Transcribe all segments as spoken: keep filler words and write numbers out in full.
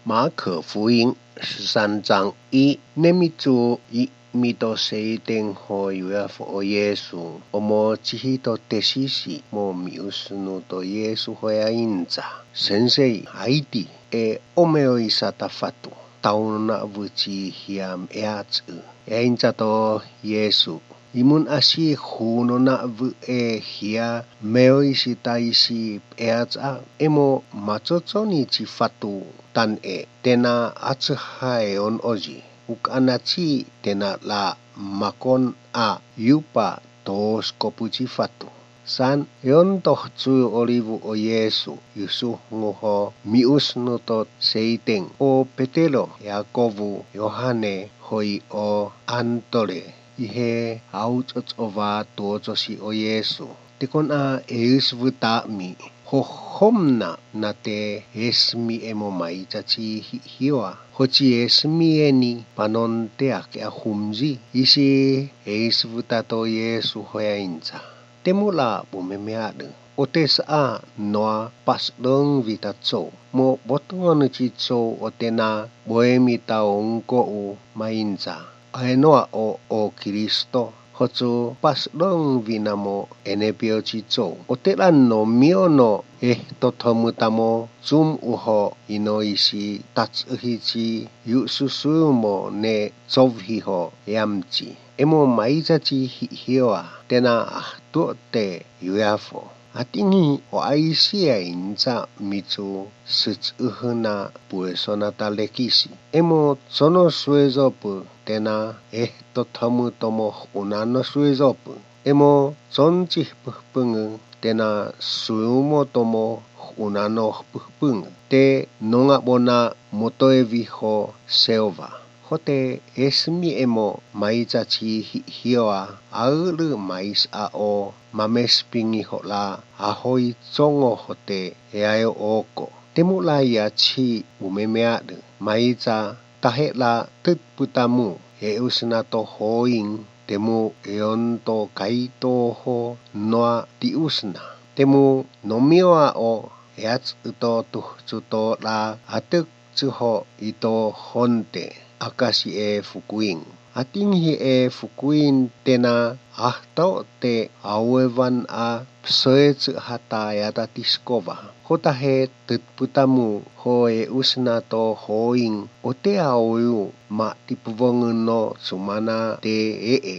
马可福音十三章一，内密族一密多谁定后约佛耶稣，我们只是都得西西，莫米乌斯努多耶稣会啊因着，先生，阿伊蒂，e，我没有一撒大法度。 Tao nona vɨ ci hiam eats'ö. Eain cato Yésu. Imon asi hu nona vɨ e hia meoi si taisi eats'a. Emo macoconi ci fatu tan e tena atsha eon oji. Ukana ci tena la makon a yupa toos kopu ci fatu. San, eon to hcu olivu o Yésu, yusu ngu ho, mius nu to seiteng, o Petero, Yakobu, Yohane, hoi o Antore, ihe au cocoba tuo cosi o Yésu. Tekon a eus vta mi, ho hom na, na te esmi emo maica ci hi, hioa. Ho ci esmi eni, panon te ake a humji, isi eus vta to Yésu hoya inca. Temula bumeme adø. Ote sa a noa pasdøng vita cou. Mo botngon ci cou otena boemi ta ongko u mainca. Aenoa o, o Kristo. Hocu pasdøng vina mo enepio ci cou. Otelan no miono eh totomutamo cum uho ino isi tac ehi ci yu susuyu mo ne cov hiho yamci. Emo maica ci hi, hioa, tena ahtuo te yuyafo. Atingi o aisi a inca micu sec ehena puesona ta lekisi. Emo cono suezopu tena eh totomu tomo unano suezopu. Emo con ci hpehpenge tena suyumo tomo unano hpehpenge. Te nonga bona motoe viho seova. Hote esmi emo maica ci hi, hioa, auru mais a o, mames pingi hola, ahoi congo hote, eayo oko. Temula ya ci umeme aru, maica tahela tutputamu, eusna to hoing, temu eon to kaito ho noa tiusna. Temu nomioa o, eac uto tuhcu to la atuk cuho ito honte akasi e fukuin. Ating hi e fukuin tena ahto te awewan a psoe cu hata yata tiskova. Hotahe tutputamu ho eusna to hoing ote aoyu ma tipuvongun no cumana te e e.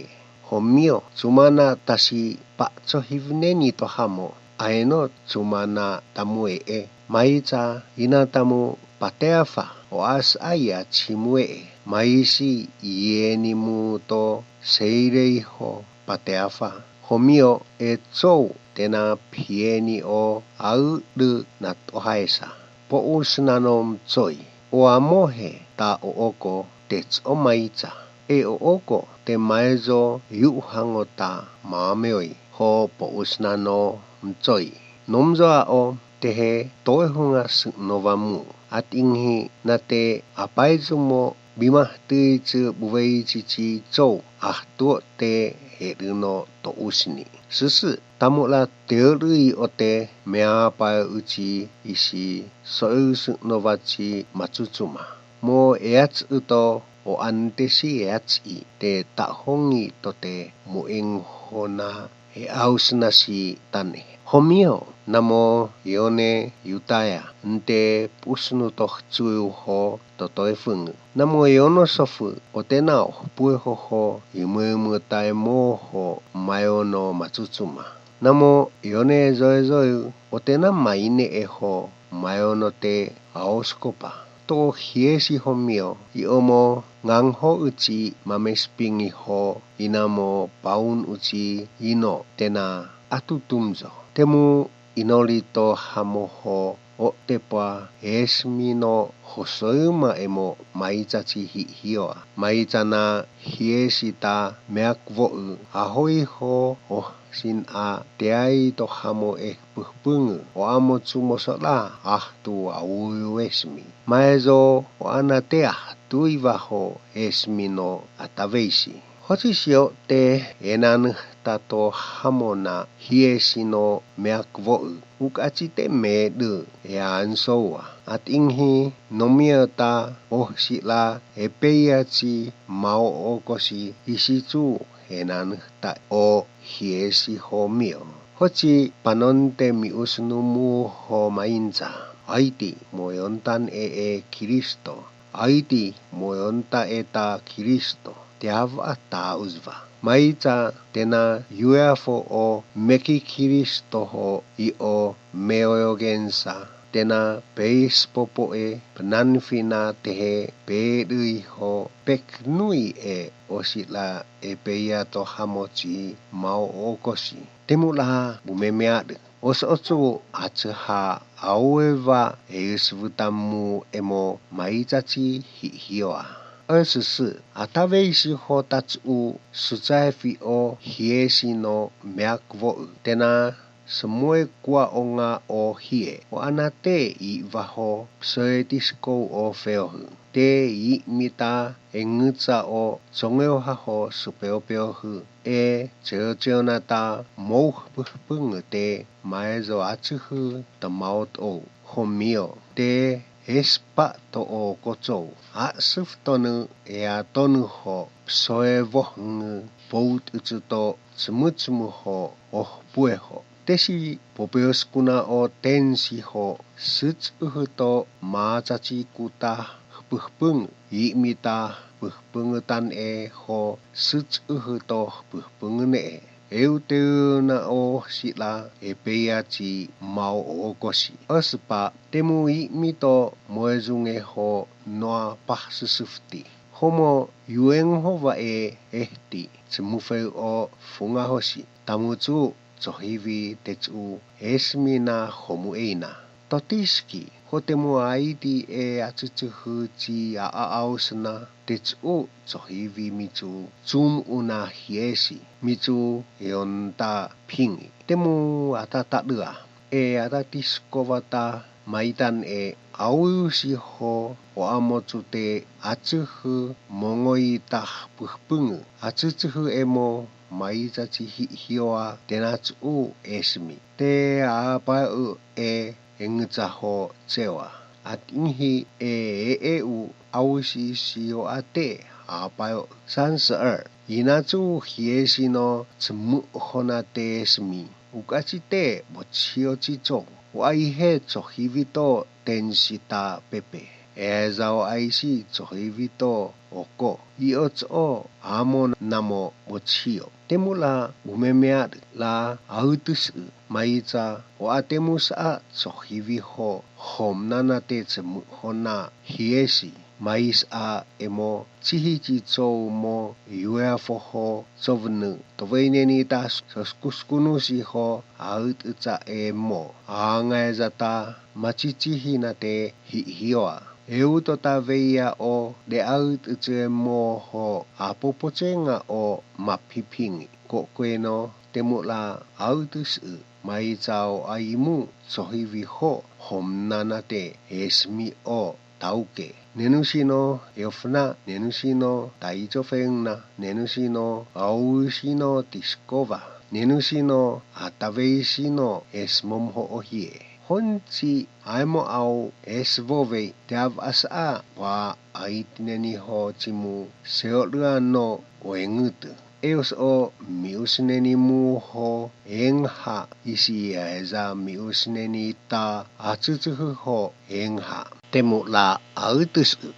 Homio, cumana tasi paco hivneni to hamo, aeno cumana tamu e e. Maica ina tamu pateafa, o as aya cimu e e. Maisi ieni mu to seirei ho pateafa. Homio e cou tena pieni o auru natohaisa. Pousna no mcoi. O amohe ta o oko te co maica. E o oko te maezo yu hango ta mameoi ho pousna no mcoi. Nomzo a o tehe toehunga senowamu. Ating hi nate apai cumo bimah tui cu buwei cici cou ahtuo te heru no tousni. Sese, tamula teurui ote meapai uci isi soeu senowaci macucuma. Mo eac uto o antesi eac i te tahongi tote muing hona e aus nasi tane. Homio, namo Yone Yutaya, nte pusnu to hcuyu ho totoe fungu. Namo Yono sofu, otena o pue ho ho, imuimu tae mo ho, mayono macucuma. Namo Yone zoezoeu, otena maine e ho, mayono te aoskopa. To hiesi homio, iomo ngang ho uci mames pingi ho, inamo paun uci ino tena atutumzo. Temu inori to hamo ho, o tepa esmi no hosoyuma emo maica ci hi hioa. Maica na hiesi ta meak wou ahoi ho, o sin a teai to hamo e hpuhpungu, o amo cumo sola ahtu aoyu esmi. Maezo o ana te ahtui waho esmi no ataweisi. Hoci sio te enanu tato hamo na hiesi no meak wou, ukaci te medu e ansowa. Atinhi, nome ta, o hsila, e peya ci, mao okosi, isi cu, henanhta o, hiesi ho mio. Hoci panonte miusnu mu ho mainca. Aiti moyontan e e Kristo. Aiti moyonta e ta Kristo. Tiawa ta uzwa. Maica tena yuefo o meki Kristo ho i o meoyogensa. Tena peispopo e penanfina tehe pedui ho peknui e osila e peya to hamoci mao okosi. Temula bumemead. Oso oco aceha aoewa e uswutam mu emo maicaci hihioa. Osese ataweisi ho tacu sucaefi o hiesi no meak wou. Tena semoe kuwa onga o hie. O anate iwa ho psoe tisko o feohu. Te imita e nguca o congeoha ho supeopeohu. E ceoceonata mou hepehepenge te maezo acuhu temaot o. Ho mio te espa to o kocou. Asuf tonu e atonu ho psoe wohenge bout ucu to cemucemu ho ohpue ho. Tesi popeoskuna o tensi ho sucuhu to macaci kuta hepehepenge. Imita hepehepenge tan e ho sucuhu to hepehepenge ne e. Euteu na o sila e peya ci mao okosi. Ospa temu imi to moezunge ho noa pah susufti. Homo yueng ho wa e ehti cemufeu o funga hosi. Tamucu cohiwi tecu esmi na homu eina. Totiski hotemu aiti e acucuhu ci aaau sena tecu cohiwi micu cum una hiesi micu eonta pingi. Temu atatadua e atatisko wata maitan e ausi ho o amocu te acuhu mongoita hepehepenge acucuhu emo maicaci hihioa tena cu esmi. Te apaeu e enguca ho cewa. Atinhi e e eu ausi sioate apaeu. Sanseer ina cu hiesi no cemu hona te esmi. Ukaci te bocio ci co. Wa ihe cohiwi to tensi ta pepe. Eza o aisi cohiwi to oko. Io co amo namo bocio. Temula bumemead la autusu maica o atemu sa cohiwi ho homnana te cemu hona hiesi. Maisa emo cihi ci co mo yuefo ho covenu toweneni ta soskuskunusi ho autuca emo angae zata macicihi na te hihioa. Eutota weya o de autucu emo ho apopocenga o mapipingi. Kokue no temula autusu maica o aimu cohiwi ho homnana te esmi o tauke. Nenusi no eofena, nenusi no taicofengna, nenusi no ausi no tiskowa, nenusi no ataweisi no esmom ho ohie. Honci aemo au eswowei tiawa sa wa aitineni ho cimu seodean no o engutu. Eos o miusuneni mu ho engha isi eza miusuneni ta acucuhu ho engha. Temula autusu.